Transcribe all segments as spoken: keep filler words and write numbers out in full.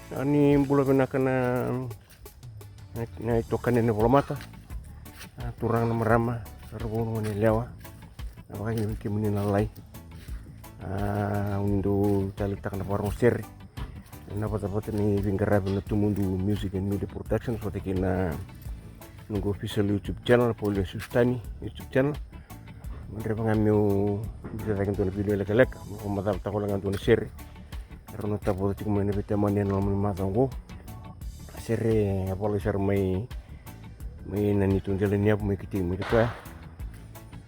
A, ni bula vinaka na, na, na itokani ni volamata. A, turaga na marama, ra vou na gone yalewa. Na vakakina vei kemuni na lai. A, au ni dau taleitaka na vakarorogo sere. Na vatavata ni veiqaravi na Tumudu Music and Media Productions, vata kei na noqu official YouTube channel, Paul Susitani YouTube channel. Madreva ga meu biuta cake dua na video lekaleka meu vakamacalataka wale ga dua na sere. Rau na tavoca tiko mai na veitamani ena loma ni macawa oqo. Sere a volai sara mai, mai na neitou dela ni yavu mai Kitei mai Likoya.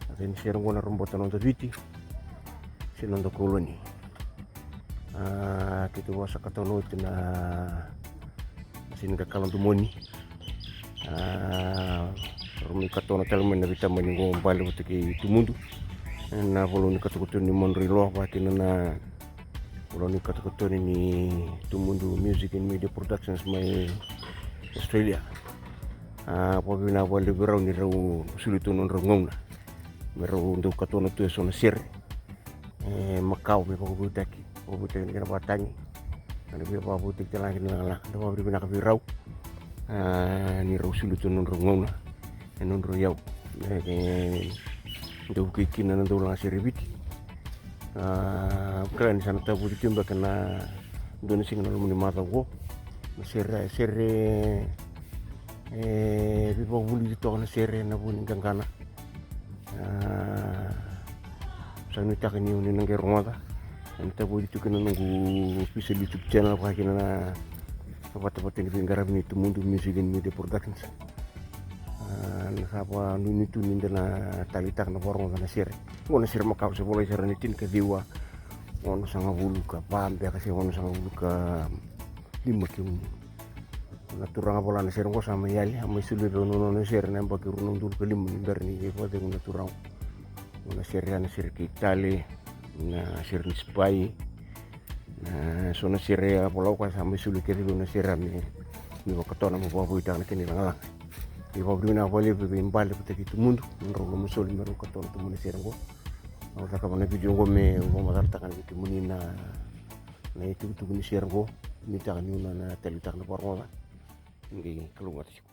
A cei ni sere oqo na Robota Noda Viti se Noda Koloni. A, keitou a sa katona oti na sini kakala domoni. A, rau mai katona tale mai na veitamani oqo, bale vata kei Tumudu. Na volau ni katokatoni ni Madroi Loa, vaka kina na volau ni katokatoni ni Tumudu Music and Media Productions mai Australia. A, vakavinavinaka vakalevu vei rau ni rau soli tu na nodrau gauna me rau dau katona tu eso na sere. E, makawa me vakavoutaki, vakavoutaki na kena vakatagi, na via vakavoutaki tale ga kina na lagalaga. Da vakavinavinaka vei rau, a, ni rau soli tu na nodrau gauna, e, nodrau iyau. E, e, dau vukei kina na dau lagasere e Viti. A, kila ni sa na tavoci tu beka na dua na siga na loma ni macawa oqo. Na sere, sere, e, veivakavulici toka na sere na vua ni qaqana. A, sa nuitaka ni o ni na qai rogoca. Ena tavoci tu kina na noqu official YouTube channel, vaka kina na vatavata ni veiqaravi ni Tumudu Music and Media Productions. A, na sa vakanuinui tu ni da na taleitaka na vakarogoca na sere. Oqo na sere makawa, se volai sara ni tinikaciwa onosagavulu ka va beka se onosagavulu ka lima kemuni. Na turaga vola na sere oqo sa mai yali, a mai soli vei au na nona sere na yabaki rua na udolu ka lima ni bera ni qai vakacegu na turaga. Oqo na sere ya, na sere kei Tale, na sere ni Sipai. Na so na sere ya vola o koya sa mai soli kece vei au na sere ya me, me vakatona, me vakavoutaka na kena ilagalaga. Ia vakavinavinaka vakalevu vei Bale vata kei Tumudu, nodrau lomasoli me rau katona tu mai na sere oqo. Au cakava na video oqo meu vakamacalataka vei kemuni na, na itukutuku ni sere oqo. Nuitaka niu na, na taleitaka na vakarogoca. Ni qai kalougata tiko.